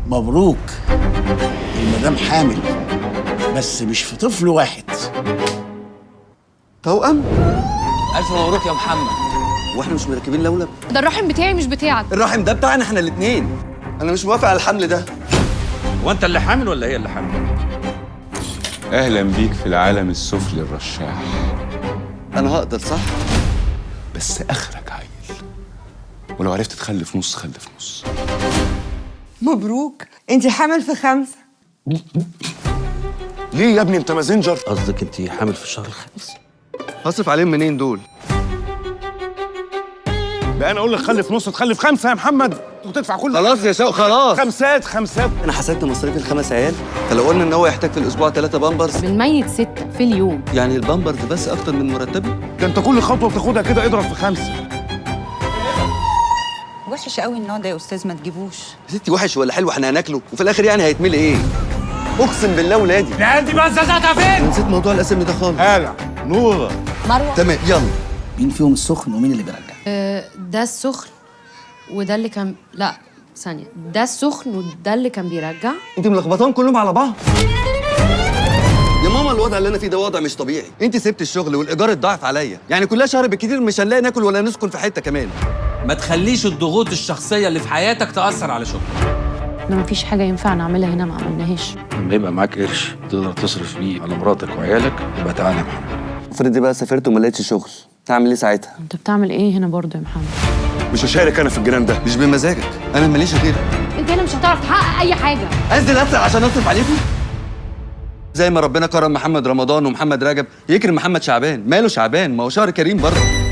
مبروك، المدام حامل، بس مش في طفل واحد. توأم؟ ألف مبروك يا محمد. واحنا مش مركبين لولب؟ ده الرحم بتاعي مش بتاعك. الرحم ده بتاعنا احنا الاثنين. انا مش موافق على الحمل ده. هو انت اللي حامل ولا هي اللي حامل؟ اهلا بيك في العالم السفلي الرشاح. انا هقدر صح؟ بس اخرك عيل، ولو عرفت تخلف نص خلف نص. مبروك، انت حامل في 5. ليه يا ابني انت مازنجر؟ قصدك انت حامل في الشهر الخامس؟ هصرف عليهم منين دول؟ ده انا اقول لك خلف نص تخلف 5 يا محمد وتدفع كل خلاص يا شوق خلاص. خمسات خمسات. انا حسبت مصاريف ال5 عيال، فلو قلنا ان هو يحتاج في الاسبوع 3 بامبرز، بالميت 6 في اليوم. يعني البامبرز بس اكتر من مرتبي؟ ده انت كل خطوة بتاخدها كده اضرب في 5. وحش قوي النوع ده يا استاذ، ما تجيبوش. يا ستي وحش ولا حلو احنا هناكله، وفي الاخر يعني هيتملي ايه؟ اقسم بالله ولادي. العيال دي بقى زازاتها فين؟ انا نسيت موضوع الاسم ده خالص. هالة نوره مروه تمام يلا. مين فيهم السخن ومين اللي بيرجع؟ ده السخن وده اللي كان، لا ثانية، ده السخن وده اللي كان بيرجع. انت ملخبطاهم كلهم على بعض يا ماما. الوضع اللي انا فيه ده وضع مش طبيعي. انت سبت الشغل والايجار اتضاعف عليا، يعني كلها شهر بالكتير مش هنلاقي ناكل ولا نسكن في حتة كمان. ما تخليش الضغوط الشخصية اللي في حياتك تأثر على شغلك. احنا مفيش حاجة ينفع نعملها هنا ما عملناهاش. لما يبقى معاك قرش تقدر تصرف بيه على مراتك وعيالك يبقى تعالى يا محمد. افرضي بقى سافرت وما لقيتش شغل، تعمل ايه ساعتها؟ انت بتعمل ايه هنا برضه يا محمد؟ مش هشارك انا في الجنان ده. مش بمزاجك، انا ماليش غيرك. انت هنا مش هتعرف تحقق اي حاجة. انزل اسرق عشان اصرف عليكم؟ زي ما ربنا كرم محمد رمضان ومحمد رجب، يكرم محمد شعبان. ماله شعبان؟ ما هو شهر كريم برضه.